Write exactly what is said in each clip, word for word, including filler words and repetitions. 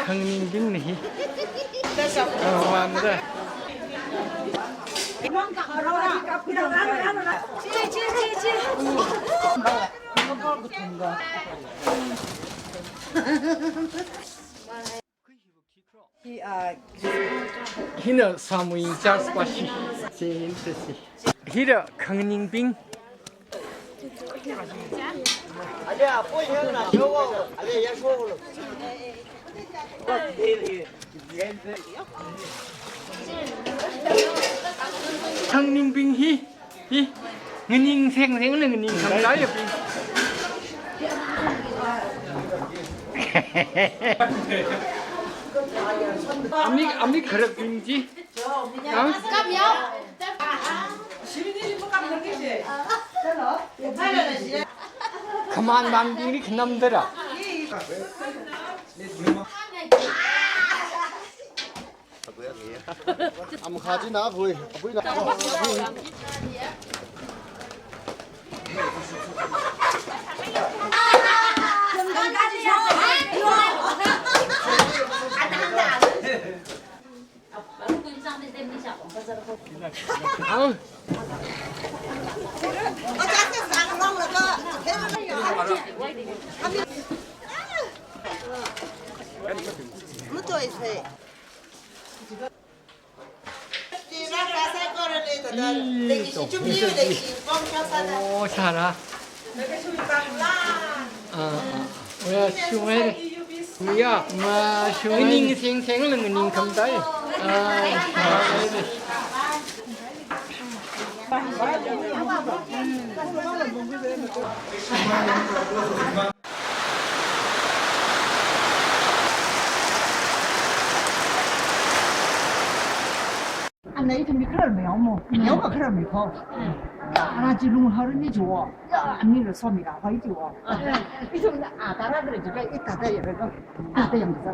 Khanganingbingna hi. Khamānda. Hi, ah, hina Samui Church pashi. Hira khanganingbing. Khanganingbing hi. Hi, nganing seng seng le nganing khamdai ya pi. Ami, ami kharak ping ji. Ha? Kam yau. Khamān bang ding ni khanam dara. Am kha ji na bui, bui na. Ang. Oh, sara. Ah, ah. Oya, shungai. Ya, ma, shungai. Ning sing sing leng ning kam tai. Ah, ah. Ana ithum mi kharar mayao mo, yao ka kharar mi ko. Ara ji lung har ni jo. Ya, ani lo so mi ra hoi jo. Ithum na a tara kare jo, i tata ya ko. Tata ya ko.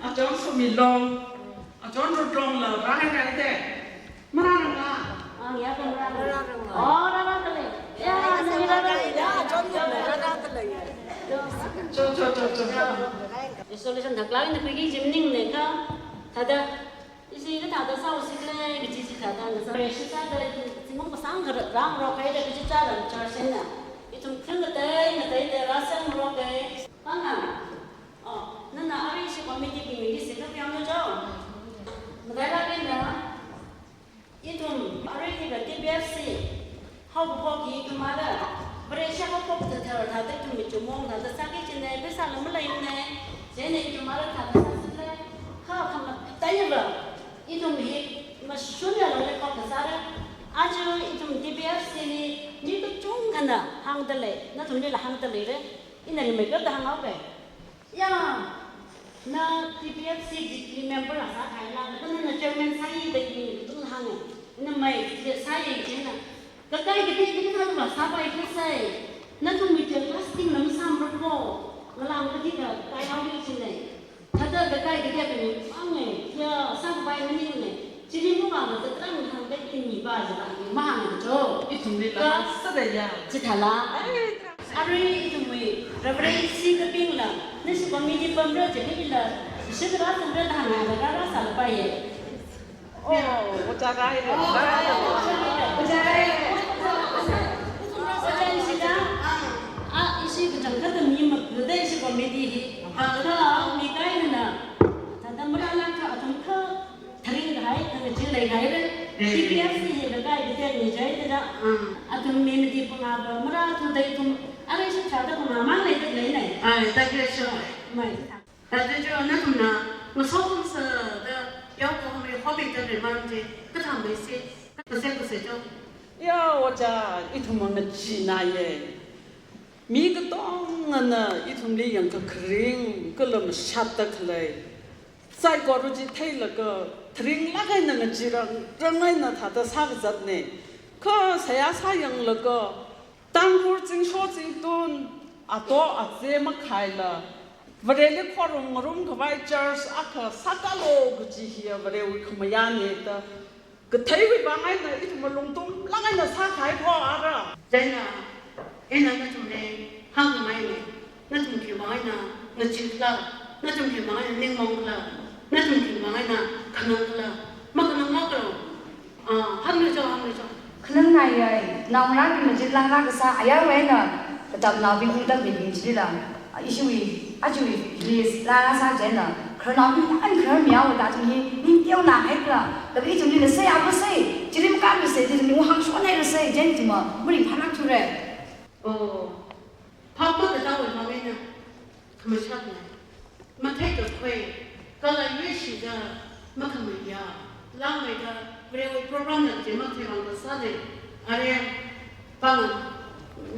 Achon Sumilong, Achon Rutlong la rāhaira te. Marāranga. Ah, ya, marāranga. Oh, rāranga le. Ya, marāranga. Cho, cho, cho, cho. Resolution thāklāk eina piki jim ning ne ka. Thāda. Ishi kathāda sāusi khalei, kaji chi thāda ngasā. Reshi sāda, zingkum kasāng kha rāngarok haida kaji chāra chāra sena. Ithum khring ngatei, ngateida rāsang ngarok hai. Panga. Oh, nana arui ishi committee bing ni si kapyang na jo. Matailāk eina. Ithum arui hi ka T P F C. Haokaphok hi ithum ara, Vareshi haokaphok thāda thāda ithum mi chumong thāda sāki chine, pheisā la maleimane, chieina ithum ara thāda sāsile, kha khamataiya va, ithum hi mashun ya lole kok kasāra, aja ithum T P F C li, mi kachungkhana hāngda lei, nathumlila hāngda leire, ina rimeikapta hānghaoke. Ya, na T P F C li member la sākahai la, na, na chairman sāi da ina ithum hānge. Ina mai, sāi chieina. Kakai kakai kathāda va sāpai kasai. Nathum Chithāla. Arui ithumwui Reverend C. Kapingla, nashi committee pamra jikila, shikra sangra da hāngda rāra sālapaiye. Oh, ojā rai. Ojā rai. Ojā rai. Ojā rai shida. Ah, ishi kachangkhat mi makuda ishi committee hi. Kala mi kaina. Tata marālakha athum kha tharing kahai, kaching leikahai re. T P F C hi kakai kate mi jai tada. Athum mi mati pangaba marā thu dai thum. Are shi chada pangama leida leinai. Ai, thank you so much. Mai. Tata jo nathumna, ngasokhum sāda, yaokahomwui hobby da ri maram je, kathāmei se, kase kase jo. Ya, ojā, ithum ngacheenaye. Mi katongana ithumli yangkakharing, kala mashatda khalei. Saikora chitheilaga, tharinglāk eina ngacheerang, rang eina thāda sākazatne. Kha seihā sāyanglaga, Tangkhul zingsho zingtun, ato aze makhaila, Vareli khorum ngarum khavai church akha sākalo kaji hiya Varewui khamayāne da, katheiwui vang eina ithum malungtumlāk eina sākahai kho ara. Chieina, ina nathumli hāngkhangaine, nathum khiwui vang eina ngacheekhala, nathum khiwui vang eina ningmaongkhala, nathum khiwui vang eina khanangkhala, makhanangmakro. Ah, hānglu jo, hānglu jo. Khanangnaiye, naongarābing machitlāk rākasā, ayarwui eina, katamnaobing ungda mibing chilila, ah, ishiwui, ajawui, list laa sā chieina, khararnaobing an kharar miya oda ching hi, ningteonā haikhala, laga ithumli na sei, apa sei, chili makānlu sei, ithumli unghāngshon haira sei, chieina ithumva, maringphālāk thura. Oh, phap makatā wui vang eina, khamashatna. Matheikakhui, kala yuishida makhamayā, langmeida, Varewui program na je matheivang kasāne, are, pāng,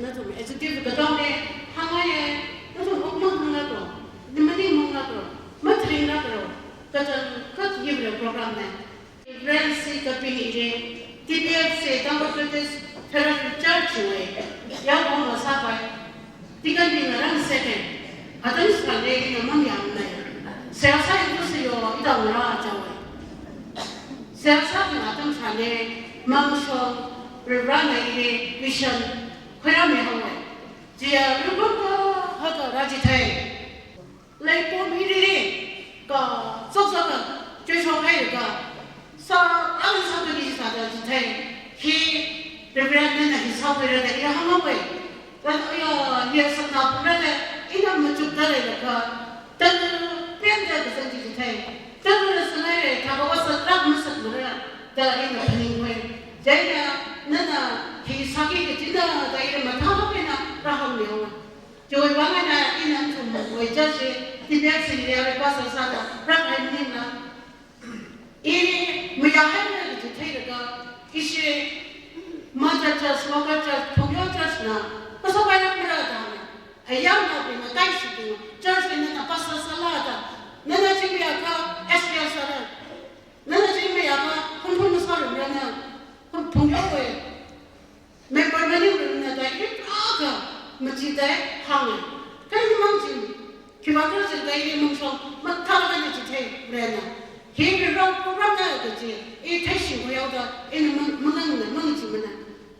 nathum executive katongne, hāngngaiye, nathum okmang hānglākro, ni maningmaonglākro, matharinglākro, kachangkhat hi Varewui program ne. Reverend C. Kaping hi T P F C Tangkhul Baptist Fellowship Church wui yaokahoma sāpai. Deacon bingna rāngasaike. Atam sāle ina mangyāmnai. Seihā sāi kusi yo ida ngarā chāwai. Seihā sābing atam sāle mangshong Reverend na ili vision khuirāmi haowai. Chiya rupam kahaka rāchithei. Leipom hi riri, kachokchok ka, choichok hailaga, sā, ang sā kali sāda chithei, hi, Reverend nana hi sākhuira da, ina hānghaowe. Kha, aya, hi sāda phungra da, ina machukda leilakha, tangda, pemda kasā chi chithei, tangda sāngaire, thākha vāsā trak masāmara, da ina phaninghaowe. Chieina, nana, hi sāki kajina, da ina mathālāk eina, rāhāngmihaowa. Chiwui vang eina ina nathumwui church hi T P F C li arui pastor sāda rākahai maningla. I mayāhaira kaji theilaga, ishi mother church, local church, Phungyo church na, kasā paira mara da na. Ayarnaobing, mataishibing, church li nana pastor sāla da. Nana chingri akha S P R sāra. Nana chingri akha Phungphung masārumra na. Phung, Phungyo wui. Member maningmana da i tarākha machithei hānga. Kha i mang ching, khiwui vang khala chithei i mangshong, mathālāk eina chithei rena. Hi Varewui program na kaji, i theishingkhui haoda, ina mang, manganna, mangachimana.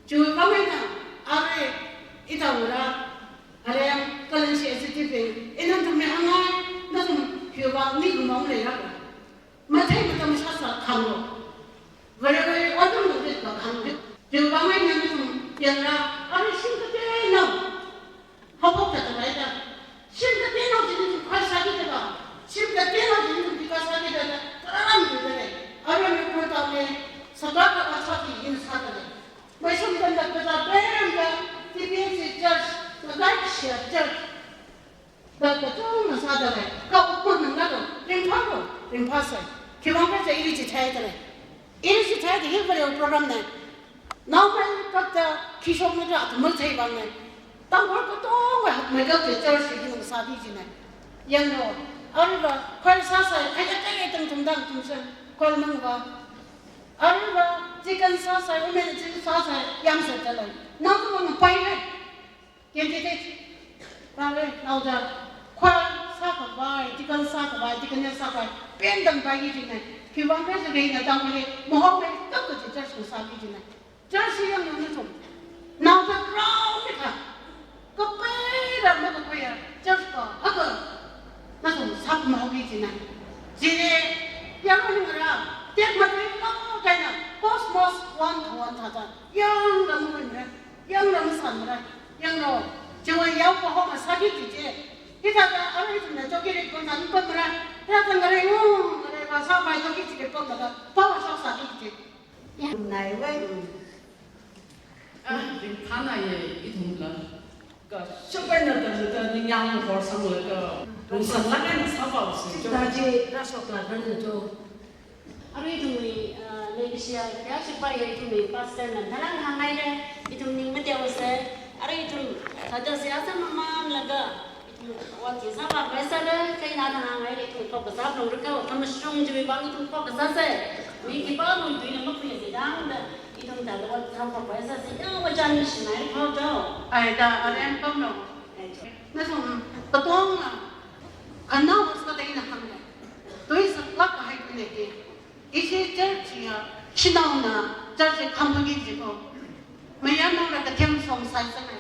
Chiwui vang eina, arui, ida ngarā, arui, kalanshi S T P, ina nathumli hāngngai, nathum khiwui vang ni kumong leira. Mathei matam shāsā khanglo. Varewui otram lungli va khanglo. Chiwui vang eina nathum yangra, arui shim kateonao. Haophok ta taraida. Shim kateonao chi nathum khuisāki da ba. Shim kateonao chi nathum dikasāki da da. Tararam dikale. Arui mi khon tao le. Sabbath ka achot hi ina sādale. Maishum tanda kaja pemda. T P F C church. Naga shia church. Da kachungkha sādalei, kha ukmang nang nado, ringphālo, ringphāsai. Khiwuivang khala ili chithei dalei. Ili chithei da hi Varewui program nei. Naomeikapta khi shokna da athum mathei vang nei. Tangkhul katongwui hakmeikap chi church hi ngasābi jinei. Yanglo, aruiva, khal sāsai, khayā khayā tang tum tang tum sāi, khal mangva. Aruiva, deacon sāsai, women deacon sāsai, yamsai dalei. Naomeikap pai nei. Candidate, rāre, naoda, khal sākhavai, deacon sākhavai, deaconess sākhavai, pemda paiya jinei. Khiwuivang khala ina Tangkhulli, mahomeikap kaji church ngasābi jinei. Church hi yanglu nathum. Naoda crown mikha. Kapaira makakuiya church pa haka. Nathum sāpamhaoki jina. Chili, yarui ngarā, tekmatei lo kaina, cosmos one to one thāda, yangra mamanra, yangra masanra, yangro, chiwui yaokahoma sāki ji chi. Hithāda arui ithumna choki ri kong thāda pamra, hithāda ngarei ngung, ngarei va sāpai choki ji pamlaga, power shock sāki ji. Naiwui. Ah, ringphānāya ithumla. Kashap eina tangda ningyāng horsanglaga, rungsanglāk eina sāpaosi. Taji rāshokla rāna jo. Arui ithumwui, ah, leikashiya, kayāshapaiya ithumwui pastor na ngarān hāngngaira, ithum ning mateosa, arui ithum thāda seihā sāmamānlaga, ot chi sāvākhavai sāra, kaina thang hāngngaira, ithum khokkha sāphalungra kha, khamashung chiwui vang ithum khokkha sāsa. Mi khipāwui tuina makhuiya chitharan da, ithum thāda ot sāvākhavai sāsa, ya ot chān shinai phao jo. Ai da, arem pamlo. Ai jo. Nathum katonga, khanao sāda ina hāngda. Tui saklāk kahai tui ne hi. Ishi church ya, shanaona church ya khampaki jiko. Mayarnaora kathem song sai sangai.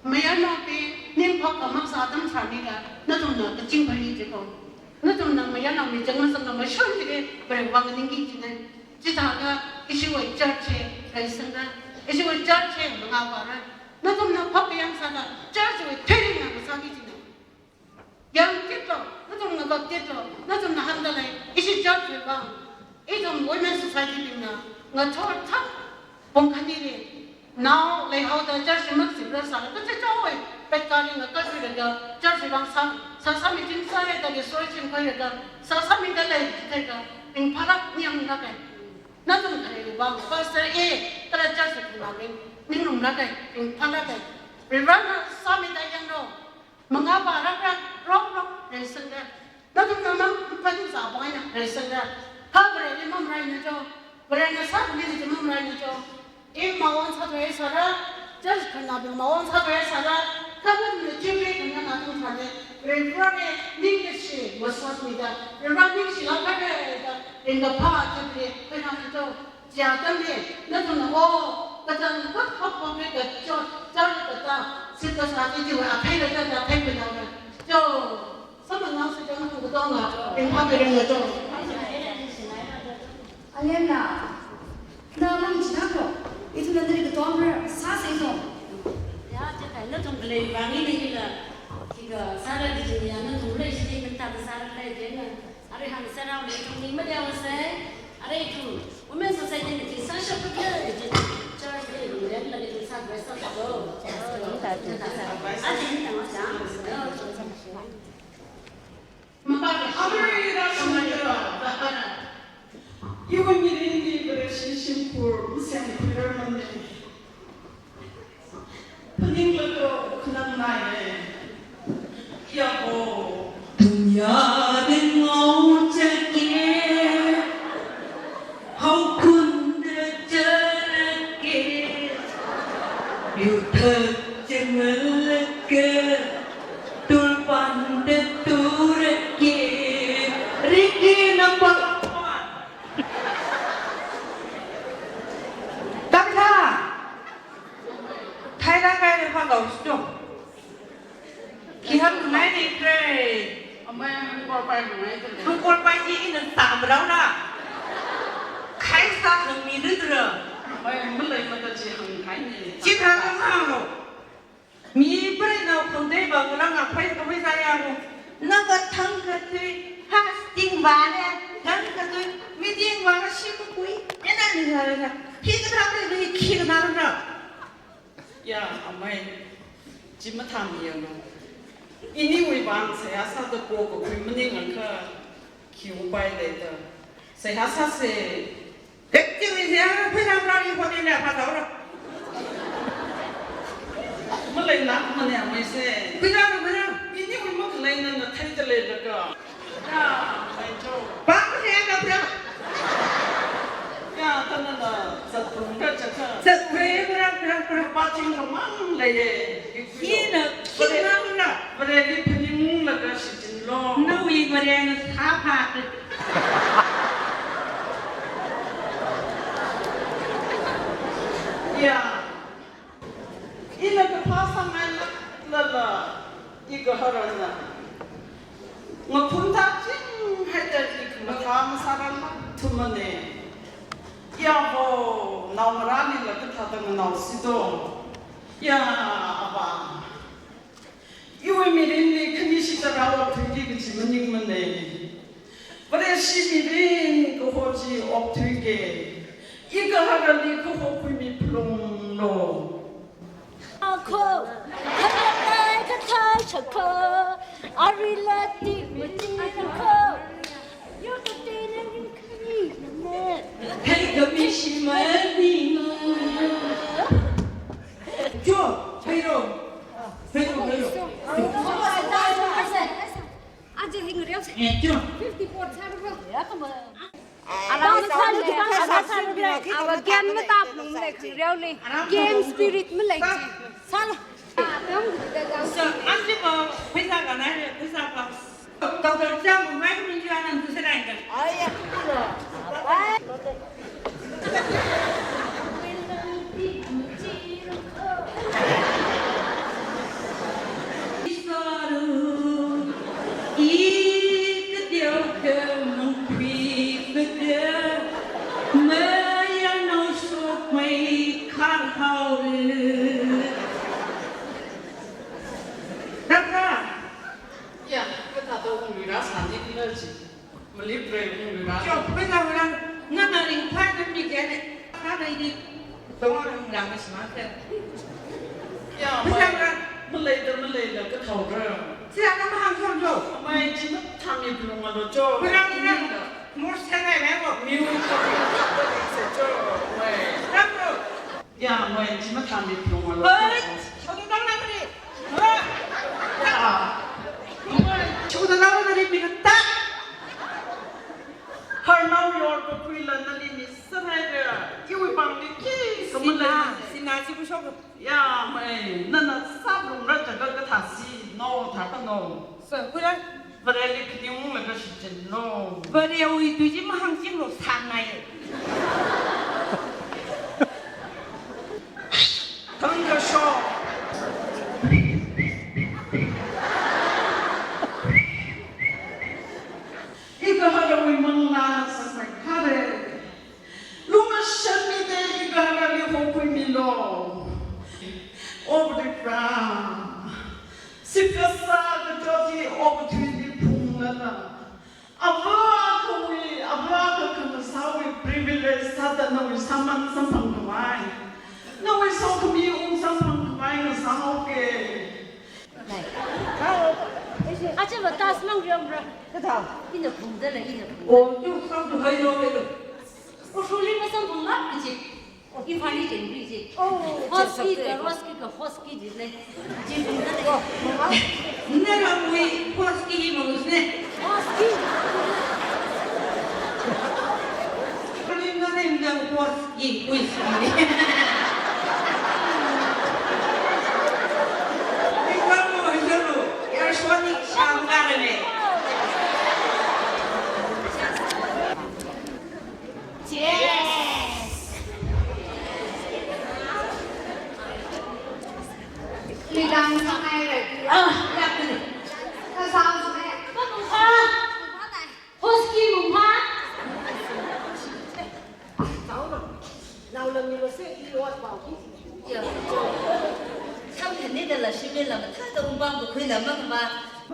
Mayarnaobing ning phok kamak sā atam tharanli da, nathumna kaching phari jiko. Nathumna mayarnao mi chang masang na mashun jike, Varewui vang ningki jine. Chithākha ishiwui church hi reisangda, ishiwui church hi mangā vāra. Nathumna phok kayāng sāda, church wui theory na masāki jine. Yangkitlo, nathum ngavakitlo, nathumna hāngda lei, ishi church wui vang. Ithum Women Society bingna, ngathor thak, pung khanili, nao leihaoda church makazipra sāla, kachichāwui, petkali ngakathuilaga, church wui vang sā, sāsā meeting sāya da restoration khuilaga, sāsāmida lei, chithāda, ringphālāk ningyānglāka. Nathum khaleiwui vang, pastor e, kala church wui khanabing, ningrumlāka, ringphālāka. Reverend na sāmida yanglo, mangā vāra kha, rok rok, reisangda. Nathumna mang, phaning sāpong eina, reisangda. Kha Vareli mamalaina jo, Varena sākhami chi mamalaina jo. I mawan sāthuiya sāra, church khanabing mawan sāthuiya sāra, kha nathumna chimri khanā nathum thāne, Varena ningkashi masotmida, Varena ningshilāk haira da, ringkaphā chimri khanā jo. Chi atamli, nathumna o, kachang kak hak hak kachot, char kata, sit kasā chi chiwui athei kachot athei kachot. Jo, samphangnaosa chang nathum katonga, ringphāki ringna jo. Ayana, na mang chidaklo, ithumna nali katongra, sāsa ithum. Ya, chithākha nathum khalei vang ina ila, khikha sāra di jin ya, nathum leishi di kanta sāra lei dena. Arui hāngsāra ithum ning mateosa, arui ithum Women Society na chi sāshap kha chi church li ithum len la ithum sākhavai sāsa jo. Aji ni tang sā. Mapā arui rāshungda, iwui mirin hi Vareshi shimkhur masemkhuirarmane. Phaninglaga khanang nai e. Yaho. Tunya de ngau chake, hau khun de charake, yu thak chemelake, tulpan de turake, Ricky number one. Tangkha. Thaira kai ne phangau sto. Khi hāngngai ne kre. Amei hāngkorpai hāngngai kre. Hāngkorpai chi ina samrao na. Khai sā hāngmi ne tra. Amei maleimada chi hāngkhai ne. Chithākha hānglo. Mi preinao khangatei va kala ngaphai khavai sāya ko. Nava thangkhathui, fasting vāne, thangkhathui, meeting vāra shim makhui, ena ni sāra sā. Hikathā prei, hikathā ra. Ya, amei, chi mathāmi yanglu. Iniwui vang seihā sāda pokakhui maninglakha, khi upai lei da. Seihā sāsa. Hek, chiwui seihā, pheisā rāli hotel li phāzaora. Maleilākmane ameise. Pheisā, pheisā. Iniwui makhalei nana theida leilakha. Ya, amei jo. Pāng seihā kapra. Ya, tana na, zatpung ka chaka. Zatpung, pra, pra, pra. Pāching kamang leiye. Hina, hina, hina. Vareli phaninglaga shichinlo. Nawui Varena sāphā. Ya. Phasāngailāklala igaharana ngaphun thāching haida ikhamathā masārarlākthumane. Ya vo, naongarālila kathāda nganaosi do. Ya, Avā. Iwui mirinli khanishi tarā okthuiki kachi maningmane. Vareshi mirin kaho chi okthuike. Igaharali kaho khuimi phalunglu. Akho, khatai kathai shakho, arilati matin kho. Yo to te ne rin khani ne. Hey, kami shimani. Jo, hey ro. Hey ro, hey ro. Aja hing reo se. Eh, jo. Fifty-four char bro. Ya, kama. Aram sāle, aram sāle, awa game matap nung le khangreo le. Game spirit malei. Sal. So, anji ba, pheisā kanai, pheisā ba. Doctor Chang, mai kami jualan tu serai ka. Aya. Ya, kathāda ungluirasāni kila chi. Malipre ungluira. Chok, pheisā wala, ngana ringphā kami kene. Khana idi. Tonga ringrang shimān te. Ya, pheisā wala. Maleida maleila kathāra. Sira na mahāngshon jo. Mai chi mathāmi phalungalo jo. Wala, wala. Mor sengai memo. Miu ka se jo. Mai. Ramro. Ya, mai chi mathāmi phalungalo. Oi, chodo dang na mari. Ha? Ya. Chodo dang na mari mi kata. Harnao yorkakhuila nali mi sāhaira. Iwui pāngli khi kamalei. Sina, sina chi kushok. Ya, mai, nana sāphalungra jaga kathāsi, no, thākha no. So, khuira? Vareli khani unglaga shichinlo. Varewui tui chi mahāngchinglo sāngai. Thangkasho. Igaharawui manglā sāsai khare. Lungashānmida igaharali hokhuimilo. O Varivara, sipkasā kachot hi okathuili phunglala, avā akhawui, avā akha khangasāwui privilege sāda nawui sāman samphangkhavai, nawui sokhami ung samphangkhavai ngasāhaoke. Aja va tas mang riam ra. Kathā? Ina phungda la, ina phung. O, tu sang tu hai lo, hai lo. O, suli masam phung ngap ji. Imphal li jen ri ji. Oh, Hoski ka, Roski ka, Hoski ji le. Ji phungda la. Nara mui Hoski ji mangus ne. Hoski. Kali na ne nda Hoski, Hoski. Ni kamu hajaru, yar shwani shangare ne. Yes. Ni dang sangai re. Ah, ya kuni. Ka sound ne. Ah. Hoski mungma. Naolam ni mase i ot pao ki. Ya. Samphang ni dala shimli la mathāda umbang bu khuila mangma.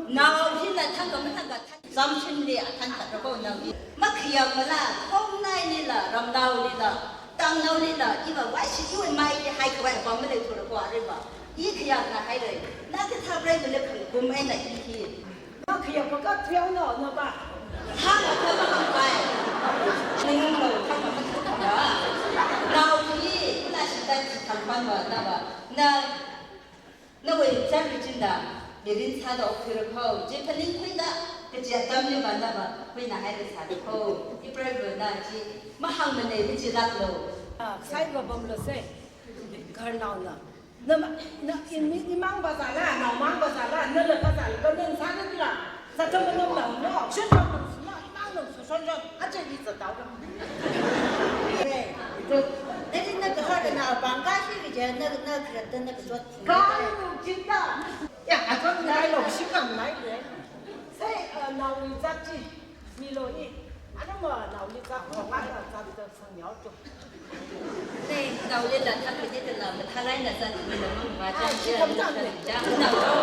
Nao hila thang ka mathang ka thang. Samshim li athan khat rako nao hi. Makhayam mala, khongnai lila, ramnao lila, tangnao lila, iva wai shi iwui mai ki hai khavai apam malei thura ko ariva. I khayam na haire. Na kathā prai dule khangkum eina i hi. Makhayam kaka trial no, no ba. Hāngakha mahāngpai. Ninglo, hāngakha mahāngpai. Nao hi, na shida chi thangpan va, na va. Na, nawui chari chinda, mirin sāda okthuira kho. Chi phaningkhuida, kachi atamli va na va, khuina haida sāda kho. Ipraiva na chi, mahāngmanei michilāklo. Ah, sai va bamlo se. Kharnao na. Na ma, na, i mi, i mang bazala, nao mang bazala, nala bazala, ba nang sāda dila. Sāda manam nao, no, shun nao, no, i mang nao, shun, shun, shun, aja i zatao. Eh, to, na ji na ka Kharana bangkashi kaje na, na kharata na kachot. Kanu chinta. Ya, achot ngai lo, shikam ngai lo. Sai, uh, nawi zatchi, milo i. Anama nawi zat, ko ngai zat, zat, zat, sang yao tu. Nei, naoli la thak kaje la, mathālāk eina zatmilo, mama. Ah, chang, shikam chang. Chang, nalo.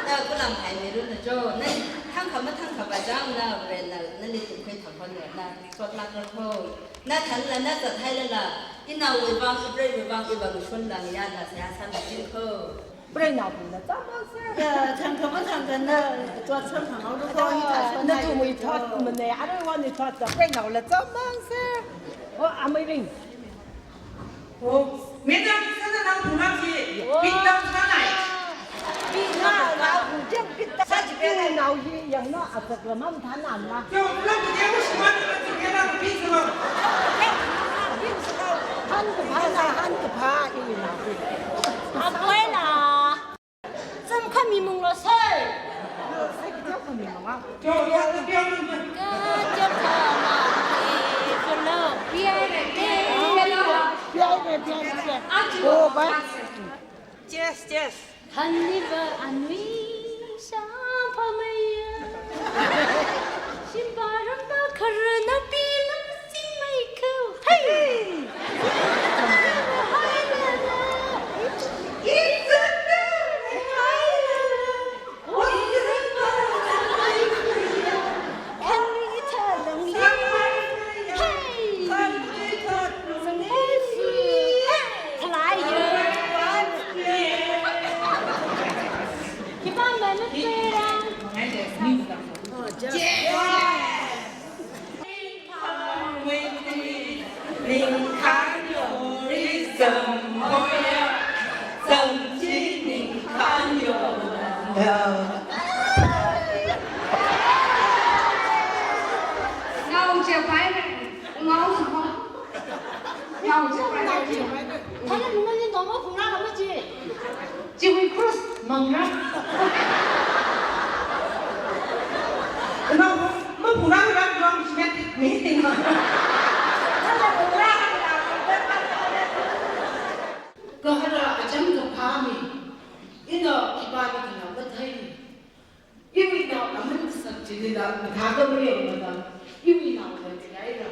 Na kulam haimilu na jo. Na thangkha mathangkha ba chang na, ren na, nali tukhui thang hon na, na, sotlāk na ko. Na thanla, na zathailala, inao wuivang, ipreiwui vang, iva lushon lang ya na saya san jin ko. Preinaobingna chāmang sir. Ya, thangkha mathangkha na, chot samphang haolu ko, hithā shon na haolu tumui ko. Thot mane, aruiwui thot, preinaola chāmang sir. Oh, amei ring. Oh, madam, sāda nang phungrāki, wow. Pin tam sānai. Pin na, na, hujam pin tam. Sāchi pin na. Nao hi, yang na, atak lamam thanan na. Yo, lo, dia mo shima na, tu kena pin sama. Pin sama. Han kaphā na, han kaphā, ini na. Akwai na. Samkhami munglo sir. Sai kajao khami mung a. Kajao, kajao, kajao. Kajao khami munglo. Piai re, piai re, piai re. Oh, bye. Cheers, cheers. Hanliva anui shapamaya. Shimbaramba kharana pila singmai ko. Hey! Thāda nungali noma phungrāla maji. Chiwui cross mangra. Kano, maphungrāla long symmetric meaning. Kahara acham kaphā mi, ina khipāli khanao kathei mi. Iwui nao aman kasak chilila, mathāda mareomada, iwui naola thihaira.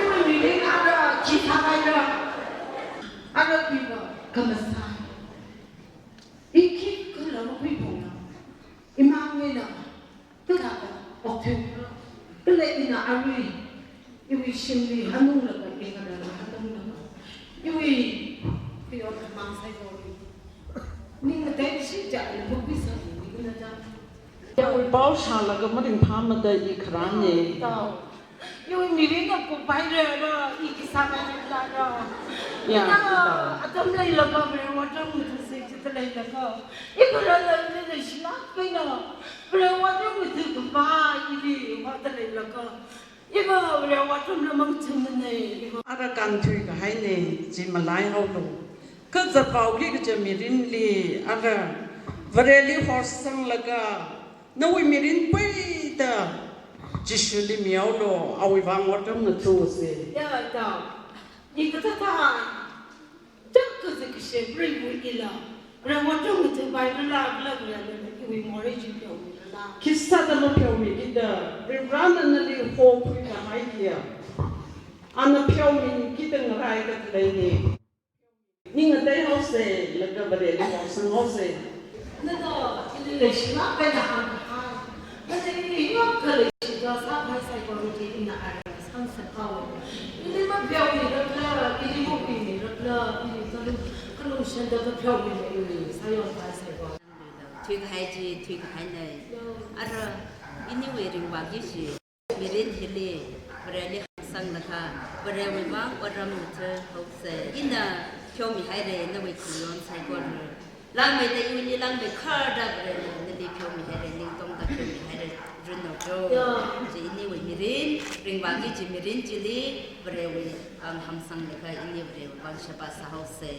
Iwui mirin ara khi sāhaira. Ara khuiva, khamasai. I khikhala makhuiphungna. Imang eina, kathāda, okthuira. Kala ina arui, iwui shimli hanunglaga, ikhala hanunglaga. Iwui, khuiyon khamang saikora. Ning ngateishi ja, ina makhuisang, ning ngatei. Yāwui pao shālaga maringphāmada i kharāne. Tao. Iwui mirinna kuphaira, i khi sāhaira. Ya, na, tao. Atam leilaga, Varewui otram ngathāsa jida leilaga. I kharāla, i leishilāk eina. Varewui otram ngathā kupha, ili vāda leilaga. Iva Varewui otramla mangchimane, iva. Ara kānthui kahaine, chi malaihaolu. Kazat paoki kaja mirinli, ara Vareli horsanglaga, nawui mirin peida, Jishuli mihaolu, awui vang otram ngathāsa. Ya, tao. Ni kathāda. Chak kazak kashe preiwui ila, Varewui otram ngathāpairala, kala Varena iwui morei chi pheomirala. Khisāda mapheomikida, Varena nali hokhuida haiya. Ana pheomikida ngaraida khaleine. Ning ngateihaosa, laga Vareli horsanghaosa. Nana, ili leishilāk eina hāngkahai. Nana ili yāmkha leishida sākahai saikora chi ina ara sāngasakhaowa. Ili mapheomirakla, ili mapheomirakla, ili kalung, kalungshanda kapheomila ili sāyonpai saikora. Thuikahai chi, thuikahaine. Ara, iniwui ringvāki chi. Mirin hili, Vareli horsanglaga, Varewui vang otram ngathāhaosa. Ina pheomihaira, nawui khayon saikora. Langmeida iwui langmei kharda Varena nali pheomihaira, ningtongda pheomihaira, rinno jo. Ya. Chi iniwui mirin, ringvāki chi mirin chili, Varewui vang hamsanglaga, ini Varewui vang sheba sāhaosa.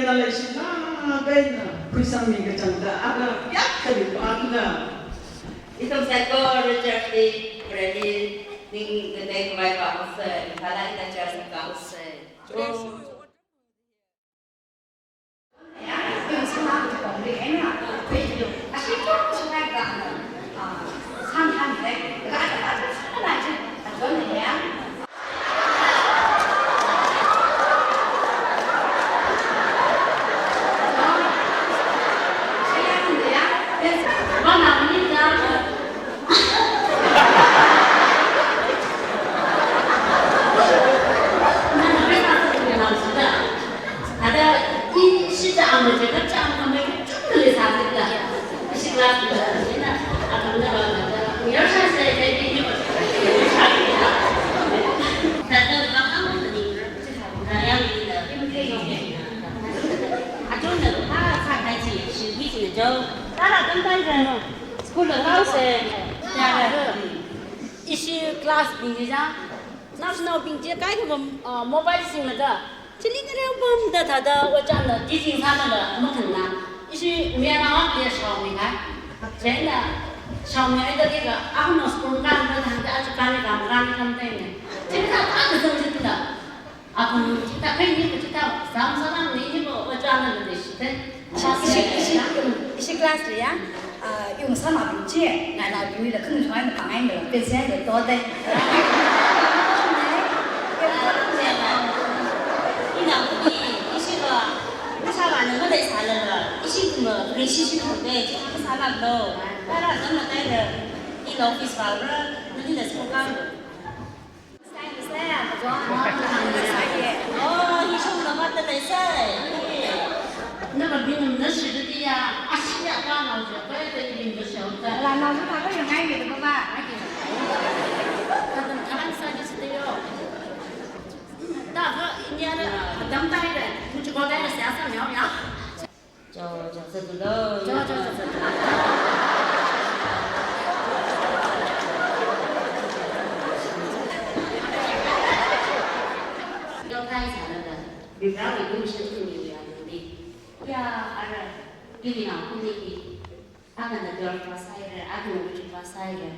Leishina kaina, khuisangmi kachangda, aga, yak kali pangda. Ithum saikora Richard li, Bradley, ning, ngatei khavai pangsa, kala ina church pangsa. School lo kaose. Ishi class bing ja. National bing ja kai ko, ah, mobile sing na da. Chili na reo bam da thāda ojāna teaching sāna la makhanna. Ishi mera wa le shao mi kai. China shao mi ai da ke ka, ah, no school kan da thāda achu kan kan kan kan tai ne. Chili ta ta ka zong chili ta. Akhon chithā khaini ko chithā, zam salam nini ko, ojāna lo de shite. Ishi, ishi, ishi class li ya, ah, yung sānabing chi, nainaobingli la khun shuai na pangai na, pension na to de. Ina kuni, ishi ba, masāva na malei sālala, ishi kuma, rishi shi kuma de, chithā sālala lo. Para zam na kai de, ila office va ra, nani la school ka. Cho, cho, sāthulo. Cho, cho, cho. Cho, thai sālala. Bibra wui kum shan kum ni ya nungdi. Ya, ara, iwui nao kuni hi. Akhana twelve pass haira, akhana matric pass haira.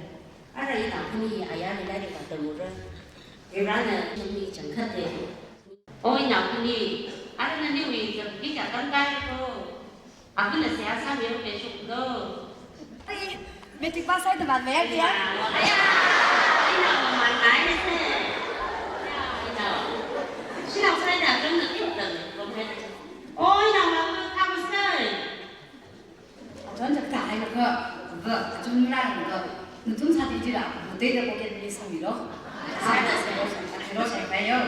Ara ina kuni hi ayarli lairik vātamra. Bibrana chungmi changkhat de. O ina kuni, ara naniwui exam hi kayākha tamkahai ko. Avana seihā sāmilu pe shoklo. Ai, matric pass haida man maya kya? Ina, ina, ina, ina, ina. Shinao sāda kang na kim kang, kong hai. O ina, ma, ma, kang sai. Achon chak ta hai ko, ba, achon mira ko. Nathum sāthui jira, mutei da pocket money sāmilu. Sāda sālo, sālo sāpayo.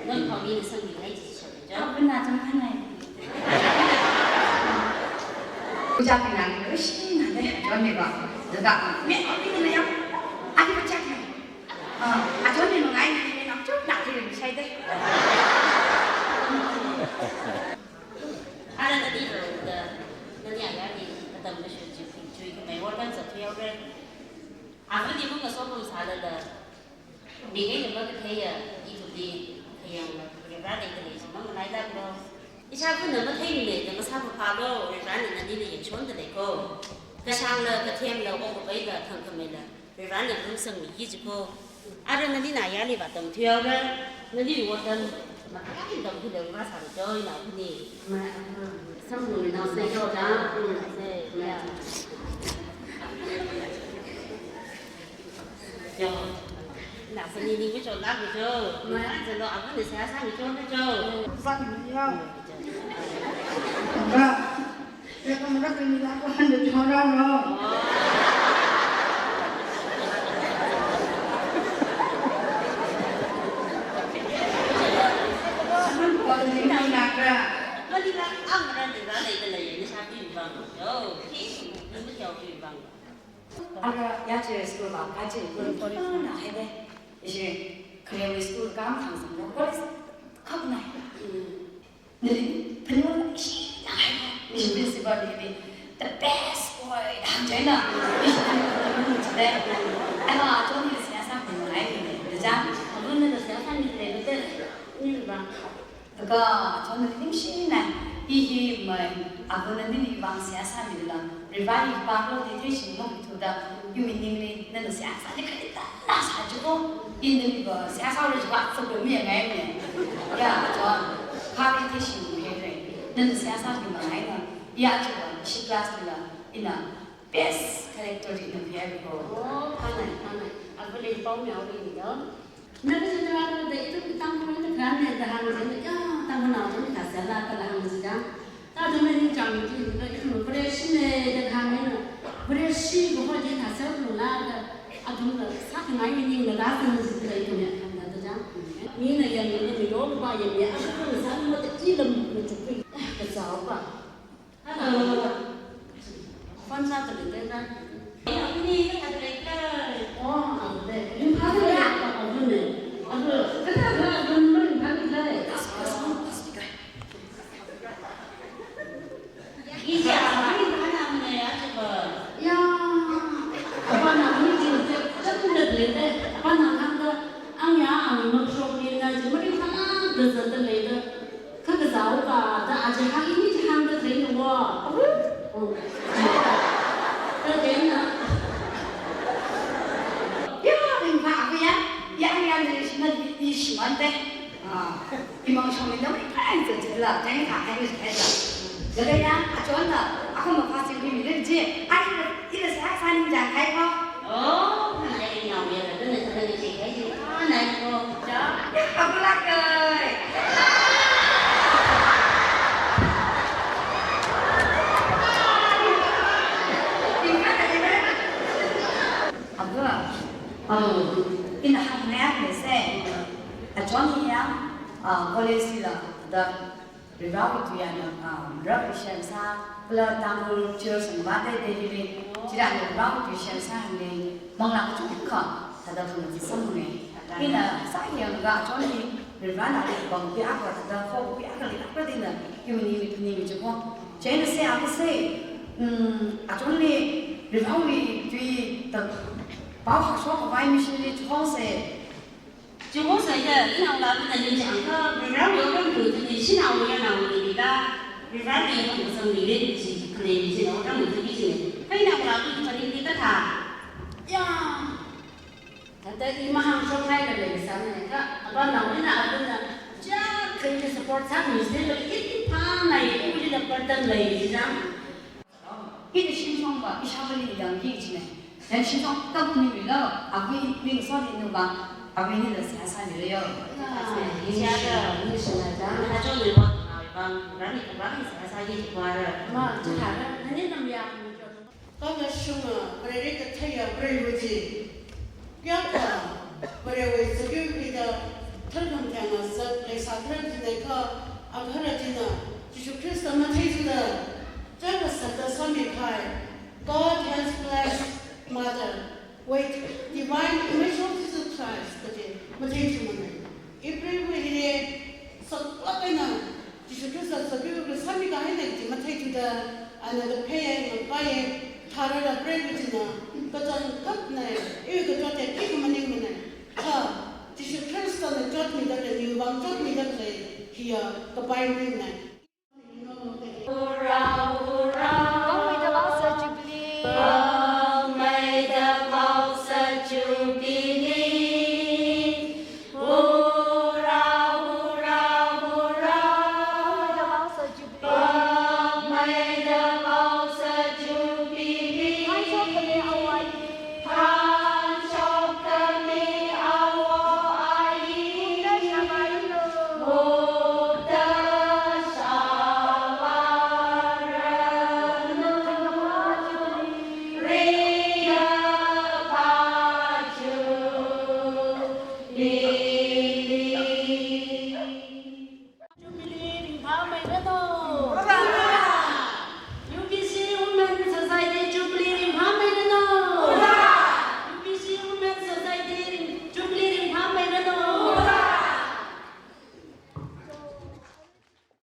Nang khami sāmi hai chi sāpayo. Abuna chang khanai. Kuja pina ni shi na de, don ni ba. Daga, me, abi ni ya. Abi ba chak ni. Ah, achon ni mangai ni, ni nak chuk nak ni shai de. Ara nani lo da, nani ayarli, atam kashu chui, chui khamei work kan zathui haora. Avali mungaso kum sālala. Mik eina makatheiya, ithumli, khayangla, Varivarali khalei chi mamalailaklo. Ishāvana matheimana da masāphaphalo, Varivarana nanili yangshonda lei ko. Kashāngla, kathemla, okkapaila, thangkhameila, Varivarana malung sangmiya ji ko. Ara nali nayarli vātamthui haora, nali vātam, makain tamthuilu va sāra jo, ina kuni. Ma, samphang nao sai jo da, mm, sai, ya. Jo. Ina sani ni mi jo la mi jo. Ma. Zalo abu ni sa sa mi jo mi jo. Sa mi jo. Ba. Ya ka mara kini la ko han de jo ra no. Ko ni na na ka. Ko ni la ang ra ni ra le de le ni sa bi bang. Jo. Ki ni mi jo bi bang. Ara yache school va kachi, kuri kuri na haide. Ishi kharewui school kam thang samlo, college khak nai. Nili phaning ishi na haide. Ishi principal nili the best boy da hāng jaina. Ishi phaning phaning chide. Ara chon nili seihā sāmi ngai nili. Dejang, abu nili seihā sāmi nili. Nili ba. Laga, chon nali ningshinai. I hi mai, avana nali vang seihā sāmilala, Reverend hi pāklo da theishing mokhuithuda, iwui ningli, nana seihā sāli khalei tala sā jiko, ina nali va seihā sāra jiko, atsakda mi ngai ne. Ya, John, kha da theishing mokhuire. Nana seihā sāmimang eina, ya jiko, ishi class lila, ina best character ina khuihaiko. Oh, phanai, phanai. Avali pao mi auli ni do. Nana jatra da ithum Tangkhul na khan ne da hāngda, ya, Tangkhulnao chun thāsāla kala hāngda jang. Thāda ningchāng chi da ithum Vareshi ne da hāngna. Vareshi kaho chi thāsālula da athumla sākhangai maningla da sāngaji da ithum ya khamda da jang. Mina yanglu miropa yangya, athum sāngmo da ilam machukhui. Kazāopa. Hello. Phone sāda leida. Ya, ini kan ada leida. Oh, ada. Ini ada ya, ada ni. Ada. Kita ada ada ni, ada ni. Iya, ini mana mana ya coba. Ya. Apa namanya, ini cek, cek udah leida. Apa namanya? Ang ya, ang maksud ni na, cuma di mana, ada satu leida. Kha kazāoka da aja hāng ini chi hāngda khalei na wo. Oh. Da dena. Ya, ringphā aku ya. Ya, ya, ni shina di, di shimān de. Ah, imang shong ni da mai phāng zat zat la, deng thā hai ni hai la. Laga ya, a John na, aku maphā sing ni mi le ji. Ai, ila sa sa ni jang hai ko. Oh, nana ina ya, nana nana ni hai ni. Ah, nai ko. Ja. Aku lakai. Apa? Oh, ina hak naya kese. A John ya, ah, college la da. Reverend wui tui eina, um, rap shem sā, kala Tangkhul church sangva te te hili, chira Reverend wui tui shem sā hili, manglā kachungkha, thāda khangachee samphanga. Ina sāyanglaga achonli Reverend ali pangpi akha thāda khopi akha li akha dina, iwui ningli phaningmi jiko. Chieina se, ami se, um, achonli Reverend wui tui ta, pao hakshok khavai missionary chihon se, Chihon sāda, inao la mana ningchāng kha, Reverend wui otram tui tui, shanao ya nao ni da, Reverend wui otram kasang ni le, chi, khane ni chi, otram tui chi. Kha inao la tui tui ni kathā. Ya. Thāda i mahāngshokngaila leisāna kha, apanao ina apana, ja, kha i support sāmi se lo, i phanai, i uli la burden lei, chi jang. Ina shimshongva, ishāvali yangki kajina. Then shimshong kapu ni milo, avawui mingsot ina vang, avawui nila seihā sāmilu yo. Ah, seihā da, ni shina da. Ajo ni wa, ah, vang, rani vang, seihā sāki wa ra. Ma, chithāra, nani nam ya, ni jo. Kala shunga, Vareli katheiya, Varewui chi. Kayākha, Varewui sakyuida, tharkham thang ngasā, leisā tharan china kha, agahara china, Jishu Khrista matheithuda, chāra sāda sāmi kahai, God has blessed mother with divine image of Jesus Christ, kaji matheithumana. Ipreivawui hili, saklāk eina, Jishu Khrista sakyuida sāmi kahaina kaji matheithuda, ana kaphei, ngapaiya, tharara preiva china, kachangkhatna, iwui kachot ya khikha maningmana. Kha, Jishu Khristana chotmida khalei, niwui vang chotmida khalei, hiya kapai maningmana.